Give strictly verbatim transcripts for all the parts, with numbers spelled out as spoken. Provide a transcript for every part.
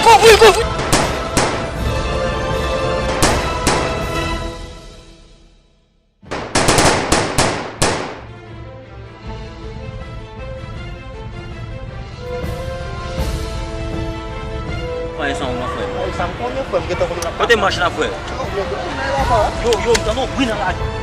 Kouvri, kouvri! Mwen sa mwen frè. Sa m konnen frè m gentan konnen l ap. Kote manch lan frè? Yo, yo, m tande yon bri nan lari.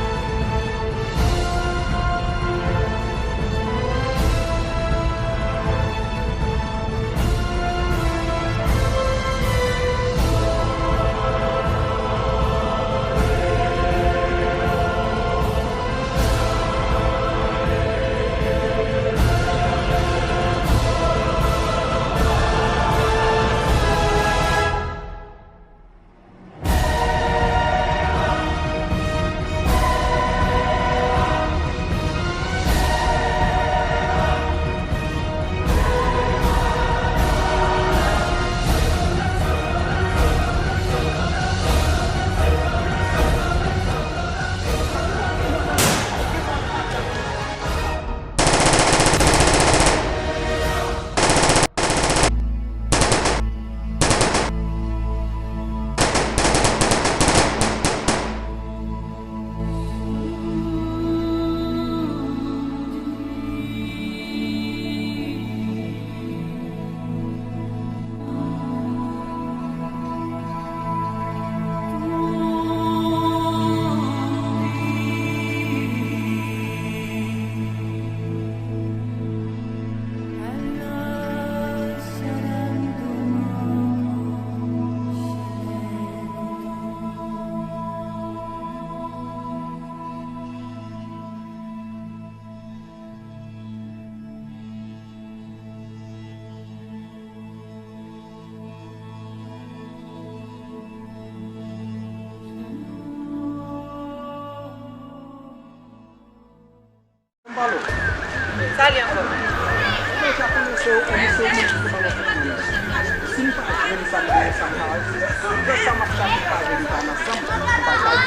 Sa li ankò?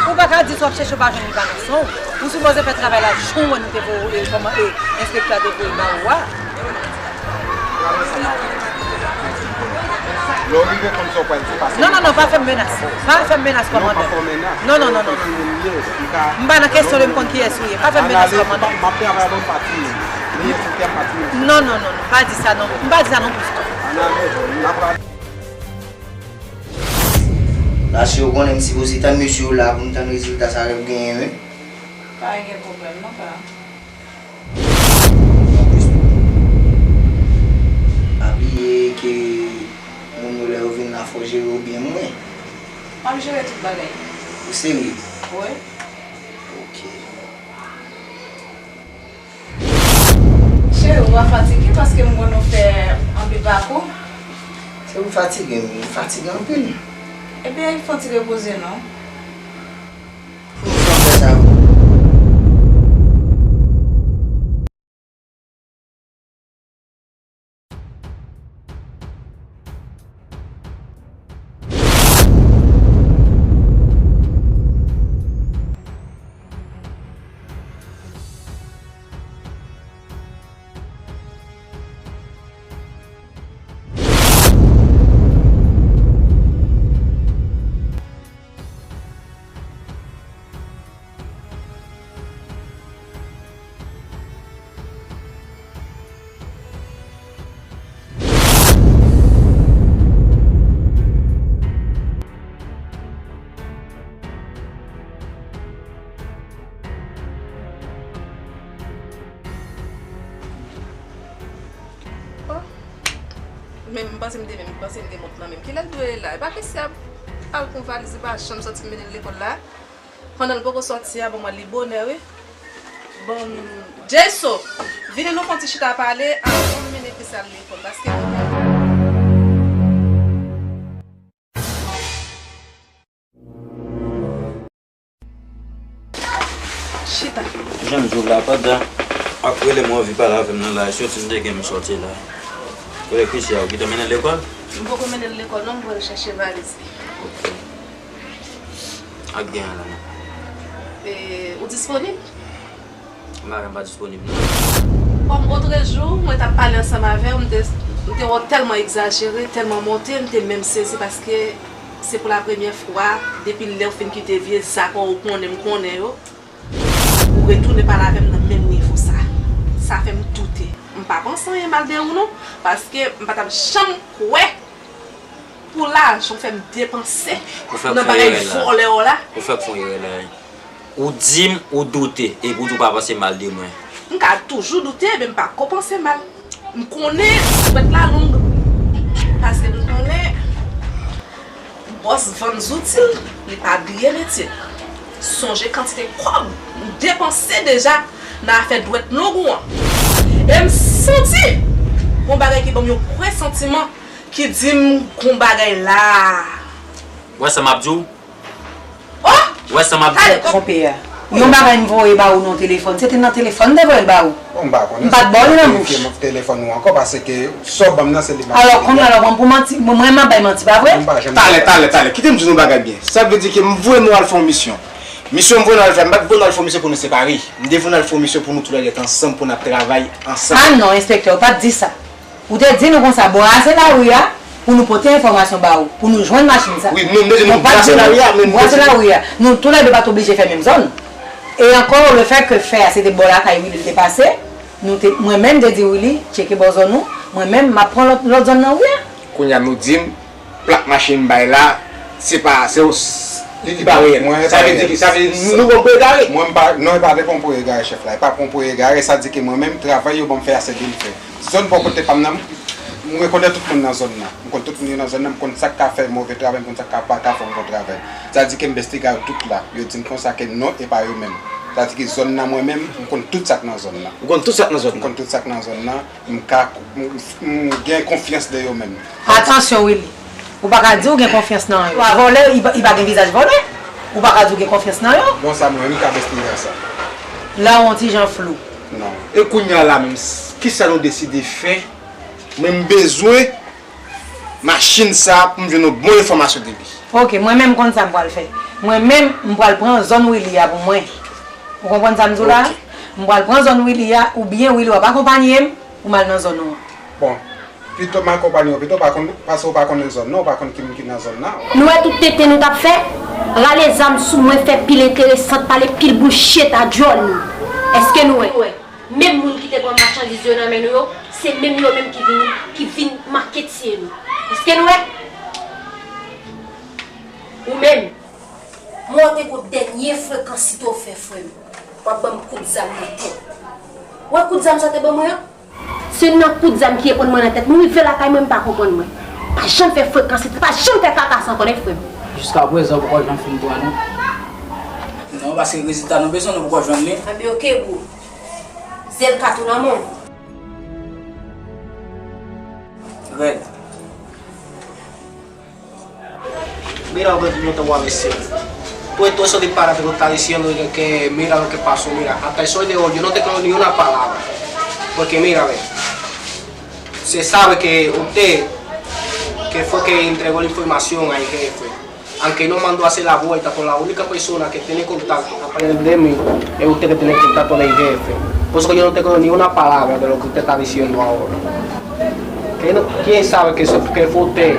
Ou pa ka di sa w ap chèche, w pa jwenn li pa nan san w. Ou sipoze fè travay la jan w wè nou te voye, e, kòman, e, enspektè a te voye ba ou a. Lè w rive konn sa w pral di, pase. Non, non, non, pa fè m menas. Pa fè m menas, kòmandan. Non, pa fè w menas. Non, non, non, non, non. Ou konn ki moun m ye, m ka. M pa nan kesyon de m konn kiyès ou ye. Pa fè m menas, kòmandan. M ap travay avè w, m pa tiye. Meyè sou tè m pa tiye. Non, non, non, non, pa di sa non. M pa di sa non plis. Ann ale, n ap pral. Lase, ou konnen m sipoze tann mesye yo la pou m tann rezilta sa lè yo genyen, wi. Pa gen pwoblèm non, pa. Pa bliye ke moun yo lè yo vin la fò jere yo byen mwen. M ap jere tout bagay. Ou serye? Wi. Ok. Cheri, ou pa fatige paske m wè nou fè anpil pakou. Se ou fatige m, m fatige anpil. Ebyen, fò ti repoze non. Pou m fè sa pou ou. Oh. Men m panse m te menm, m panse m te mont nan menm. Kilè l dwe la? E pa kesyon ap al pran valiz, li pa janm sòti m mennen l lekòl la. Pandan l poko sòti a, bon, mwen li bonè, wi. Bon, Jeyso, vini nou fè yon ti chita pale, avan m mennen Kristal lekòl, paske Chita. Jan m di w la, pandan w ap rele m, ou anvi pale avè m nan la, e soti m te gen m sòti la. Kote Kristal, ou gentan mennen l lekòl? M poko mennen l lekòl non, m pral chèche valiz li. Ok. Ak gen an la non. E, ou disponib? M pa, m pa disponib non. Kòm otrejou, mwen t ap pale ansanm avè w, m te, M te wè w tèlman egzajere, tèlman monte, m te menm sezi paske se pou la premyè fwa, depi lè w fin kite vye zak ou konnen m konnen yo, ou retounen pale avè m nan menm nivo sa. Sa fè m doute. M pa panse anyen mal de ou non, paske m pa t ap janm kwè pou lajan w fè m depanse nan bagay vòlè w la. Ou fèk fè yon erè la. Ou di m ou doute, epi w di w pa panse mal de mwen. M ka toujou doute, men m pa ko panse mal. M konnen dwèt la long, paske m konnen bòs vann zouti l, li pa bliye metye l. Sonje kantite kòb m depanse deja nan afè dwèt long ou an. E m santi gon bagay ki ban m yon presantiman ki di m gon bagay la. Ou wè sa m ap di w? Oh! Ou wè sa m ap di w? Tande, konpè a. Yon bagay m voye ba ou nan telefòn. Se te nan telefòn m te voye l ba ou. Bon, m pa konnen. M pa t ba w li nan bouch. Telefòn ou ankò, paske sa w ban m nan, se li m ap... Alò, kounye a la, w pran m pou manti. Mwen, mwen, m ap bay manti, pa vre? Talè, talè, talè. Kite m di nou bagay byen. Sa vle di ke m voye nou al fè yon misyon. Misyon m voye nou al fè, m pa t voye nou al fè yon misyon pou nou separe. M te voye nou al fè yon misyon pou nou toulède ansanm, pou n ap travay ansanm. Ah non, enspektè, ou pa t di sa. Ou te di nou konsa, brase lari a, pou nou pote enfòmasyon ba ou, pou nou jwenn machin sa. Wi, nou, nou te di nou brase lari a, men nou te di nou, brase lari a. Nou toulède pa t oblije fè menm zòn. E ankò, le fè ke fè a, se te bò lakay Willy li te pase, nou te, mwen menm, m te di Willy, tcheke bò zòn ou, mwen menm, m ap pran lòt, lòt zòn nan, wi a. Kounye a, nou di m, plak machin m bay la, se pa, se, li, li pa reyèl. Sa vle di ki, sa vle di nou pran pou egare. Mwen, m pa, non, e pa de pran pou egare, chèf la. E pa pran pou egare, sa di ke mwen menm, travay yo ban m fè a, se byen fè. Zòn bò kote pa m nan, m rekonèt tout moun nan zòn nan. M konn tout moun yo nan zòn nan, m konn sa k ka fè move travay, m konn sa k ka pa ka fè yon bon travay. Sa di ke m envestigatè tout la. Yo di m konsa ke non, e pa yo menm. Sa di ke zòn nan mwen menm, m konn tout sa k nan zòn nan. Ou konn tout sa k nan zòn nan? M konn tout sa k nan zòm nan. M ka, m, m gen konfyans de yo menm. Atansyon, Willy. Ou pa ka di ou gen konfyans nan yo. A vòlè, li pa, li pa gen vizaj vòlè. Ou pa ka di ou gen konfyans nan yo. Bon, sa mwen, m ka envestigatè sa. La, ou yon ti jan flou. Non. E kounye a la menm, s-, kisa nou deside fè? Mwen, m bezwen machin sa pou m jwenn yon bon enfòmasyon de li. Ok, mwen menm konn sa m pral fè. Mwen menm, m pral pran zòn Willy a pou mwen. Ou konprann sa m di w la? Ok. M pral pran zòn Willy a, oubyen Willy w ap akonpanye m pou m al nan zòn ou an. Bon, pito m akonpanye w, pito w pa konn, paske w pa konnen zòn nan, w pa konn ki moun ki nan zòn nan. Nou wè tout tenten nou t ap fè? Rale zam sou mwen, fè pil enteresant, pale pil bouchet a djòl nou. Èske nou wè? Menm moun ki te pran machandiz yo nan men nou yo, se menm yo menm ki vin, ki vin maketye nou. Èske nou wè? Ou menm, mwen te gon dènye frekan si to fè frè m. W ap ban m kout zam nan tèt. Ou wè kout zam sa te ban mwen an? Se nan kout zam ki reponn mwen nan tèt. Mwen rive lakay mwen, m pa konprann mwen. Pa janm fè frekan si, pa janm fè kaka sa ankò, nèg frè m. Jiskaprezan, ou poko janm fin pran non. Non, paske rezilta nou bezwen, nou poko jwenn li. Anben, oke, bro. Zèl ka tou nan men w. Rèd. Mira, ou gen ki montan w a mesye. Puesto eso de para que tú estás diciendo de que mira lo que pasó, mira. Hasta eso de hoy, yo no te creo ni una palabra. Porque mira, ve. Se sabe que usted, que fue que entregó la información al jefe. Aunque no mandó a hacer la vuelta con la única persona que tiene contacto, aprende de mí, es usted que tiene contacto del jefe. Por eso que yo no te creo ni una palabra de lo que usted está diciendo ahora. Que no, quién sabe que, se, que fue usted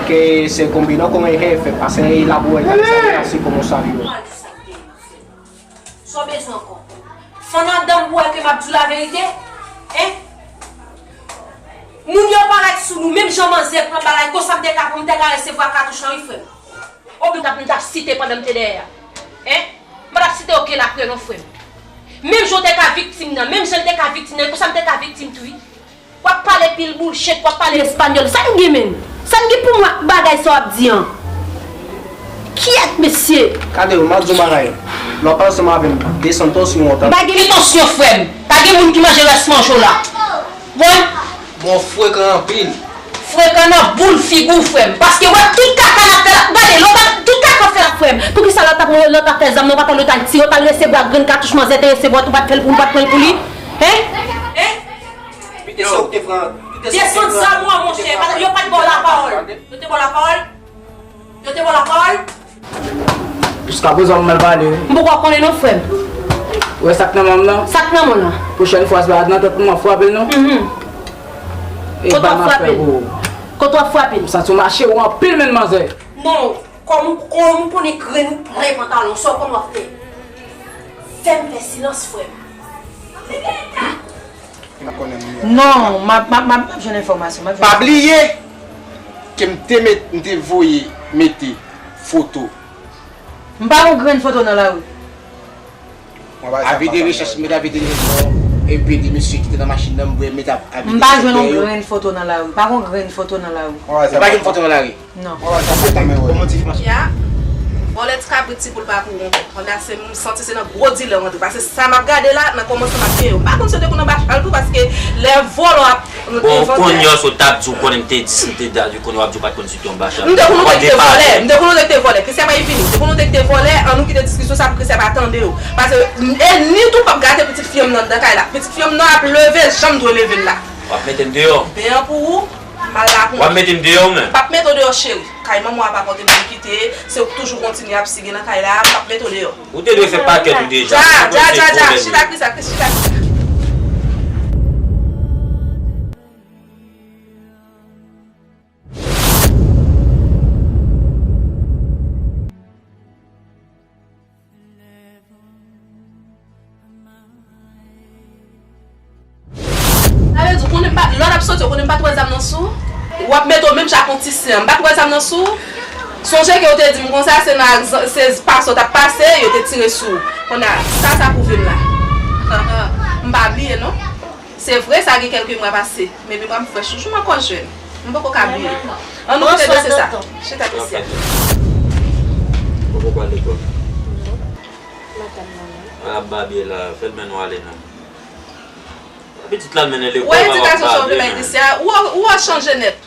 que se combinó con el jefe para hacer la vuelta, que saliera así como salió. Sa w bezwen ankò? Fann anndan m pou wè ke m ap di w laverite? Hein? Moun yo parèt sou nou, menm jan manzè pran bagay, konsa m te ka pran, m te ka resevwa katouch lan, wi, frè m. Oubyen m t ap, m t ap site pandan m te dèyè a. Hein? M pa t ap site okenn aprè non, frè m. Menm jan w te ka viktim nan, menm jan l te ka viktim nan, konsa m te ka viktim tou, wi. W ap pale pil bullshit, w ap pale espanyòl. Sa n gen menm? Sa n gen pou mwen ak bagay sa w ap di an? Kyèt, mesye! Gade yo, m ap di w bagay. Lè w pale ansanm avè m, desann tansyon w, tande. Pa gen tansyon, frè m. Pa gen moun ki manje rès manje w la. Bon. Bon, frekan anpil. Frekan nan boul figi w, frè m. Paske w ap tout kaka n ap fè la. Gade, lè w t ap tout kaka w fè la, frè m. Poukisa lè w t ap, lè w t ap fè zam nan, w pa t al, w t al tire, w t al resevwa grenn katouch manzè te resevwa, ou pa t fè l pou, ou pa t pran l pou li? Hein? Hein? Desann zam ou an, monchè. Yo pa t ba w lapawòl. Yo te ba w lapawòl? Yo te ba w lapawòl? Jiskaprezan, m mal pale, wi. M poko konnen non, frè m. Ou wè sa k nan men m nan? Sa k nan men w lan? Pwochèn fwa, se pa nan tèt mwen m ap frape l, non. Mhm. Kote w ap frape l? Kote w ap frape l? M santi w mache ou anpil menn manzè. Non, kòm ou, kòm ou konnen grenn ou plen pantalon, sa w konn w ap fè? Fè m fè silans, frè m. Non, m ap, m ap, m ap jwenn enfòmasyon. M ap jwenn. Pa bliye ke m te met, m te voye mete foto. M pa yon grenn foto nan lari. Avi de rechèch, m met avi de rechèch, epi de mesye ki te nan machin nan, m voye met avi de rechèch. M pa jwenn yon grenn foto nan lari. Pa yon grenn foto nan lari. M pa jwenn foto nan lari. Non. Bon, ti fi machin. Ya. Vòlè ti kabrit ti poul pa pou ou. Konn a se m santi se nan gwo dilè w antre. Paske sa m ap gade la, nan kòmansman m ap fè yo. M pa konn si yo te konn anba chal tou, paske lè vòlò ap Bon, kounye a sa w t ap di, w konnen m te di, si m te di w, kounye a w ap di w pa t konn si w te anba chal. M te konn ou te vòlè. M te konn ou te vòlè. Krisya pa vini. M te konn ou te vòlè, ann nou kite diskisyon sa pou Krisya pa tande w. Paske, e ni tou p ap gate pitit fi m nan anndan kay la. Pitit fi m nan ap leve l jan m dwe leve l la. W ap mete m deyò. Ben an pou ou, mal la pou mwen. W ap mete m deyò ou menm? M p ap mete w deyò, cheri. Kay manman w ap apòte m pou m kite, se ou k toujou kontinye ap sige nan kay la, m p ap mete w deyò. Ou te dwe fè pakèt ou deja. Dja, dja, dja, dja. Chita, Krisya, Krisya, chita. Sa vle di, ou konnen m pa, lè w ap soti, ou konnen m pa t wè zam nan sou ou? W ap mete w menm jan ak yon ti sen an. M pa t wè zam nan sou ou? Sonje ke w te di m konsa, se nan ak zan-, se pase w t ap pase, yo te tire sou ou. Kounye a, sa, sa pwouve m la. M pa bliye, non. Se vre, sa gen kèlke mwa pase, men memwa m frèch toujou, m ankò jèn. M poko ka bliye. Ann nou kite dosye sa. Chita, Krisya. Ou poko al lekòl? Madanm nan menm. A, babye la, fè l mennen w ale non. Pitit la mennen lekòl, papa babye menm. Wè edikasyon sa w vle bay Krisya, ou, ou a chanje nèt.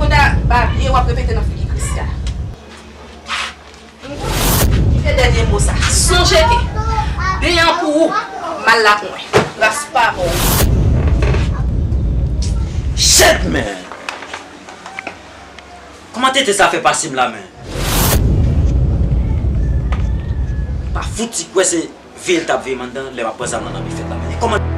Kounye a, babye, w ap repete nan figi Krisya. M konnen. Kite dènye mo sa. Sonje ke ben an pou ou, mal la pou mwen. Ras pa pou ou. Shit, man! Kòman tete sa fè pase m la, man? M pa fouti kwè se veye l t ap veye m anndan lè m ap pran zam nan nan bifèt la, man. E kòman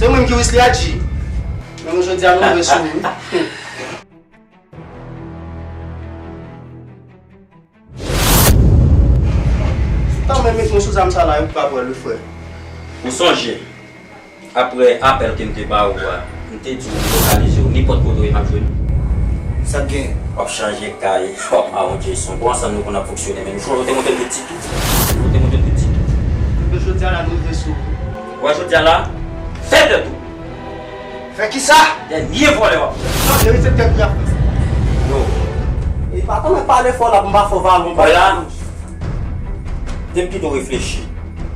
Se mwen ki Wisly Adji. Men jodi a nou rive sou ou. Tan mwen met mwen sou zam sa la, yo pa pran le frè. Ou sonje, apre apèl ke m te ba ou a, m te di w lokalize w nenpòt kote w ye m ap jwenn ou. Sa k gen? W ap chanje kay, w ap mawon Jason. Bon, ansanm nou konn ap fonksyone, men nou chwa, ou te monte tout ti tou. Ou te monte tout ti tou. Jodi a la, nou rive sou ou. Wè jodi a la, fè tèt ou. Fè kisa? Dènye vòlè w ap fè. Non, se reseptè ki ap fè sa. Yo. E pa tanmen pale fò la pou m pa fè w vagabon. Wè la, te m pito reflechi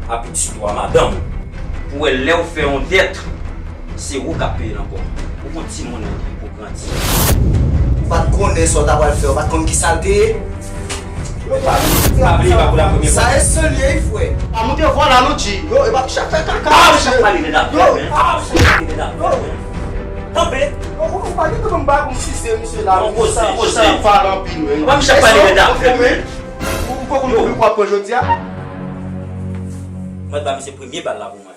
a pitit ou a madanm ou. Pou wè lè w fè yon dèt, se ou k ap peye l ankò. Ou gon timoun ou ye pou grandi. Ou pa t konnen sa w ta pral fè, ou pa t konn kisa l te ye. Yo, pa bliye, pa bliye, pa pou la premye fwa. Sa e sèl ye, wi, frè. Pa moute vwa la, non, G. Yo, e pa chak fè kaka. Pa chak pale nèg afè, men. Pa chak pale nèg afè, men. Kanpe. Yo, ou pa gen tan pou m ba pou m sise misye la. Non, poze, poze. Sa pale anpil, men. Pa chak pale nèg afè, men. Ou poko konn pou w ap pran jodi a? Mwen ba misye premye bal la pou mwen.